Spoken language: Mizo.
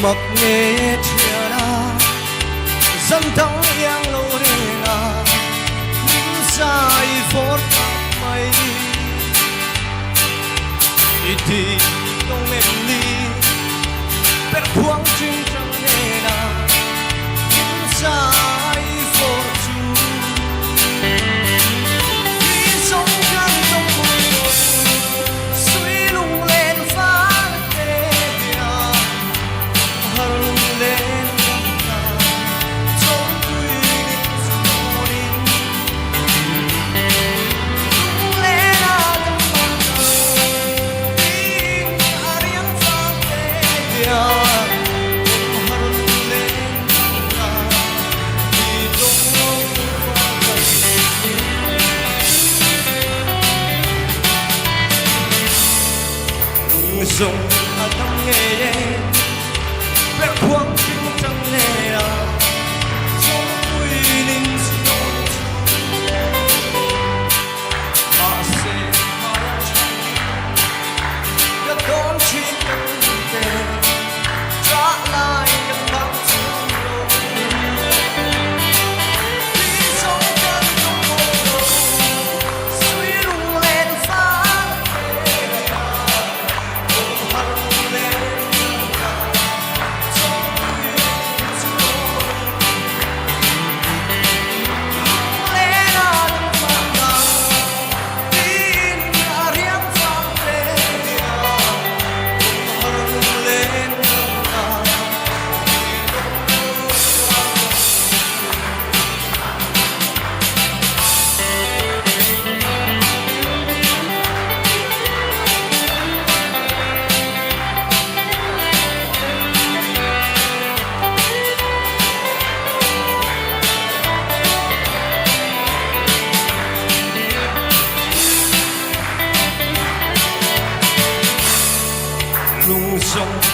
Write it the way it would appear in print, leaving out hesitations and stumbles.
Mak nge thiana zan dang iang lo renga min zai vawr tak mai. I ti tawng em ni per khuang ching chang nena min zai vawr chu. Hi zawng kan tawng mawi lo sui lunglen fal te a har lunglen kan ta chawngtui ning chu dawnin lunglen a dam mang tiin a riang fal te a har lunglen kan ta hi tawng fal kan. Lung zawng a dam ngei e, perhkhuang hring chang nen a chawngpui ning chu dawn chu. Mahse hmai chang ka dawn thin ka tute ṭah lai kan bang chung lo. Hi zawng kan tawng mawi lo, sui lunglen fal te a kawng har lunglen ka chawngpui ning chu dawn. Lunglen a dam fah ngang tiin a riang fal te a kawng har lunglen ka hi tawng fal ka. Lung zawng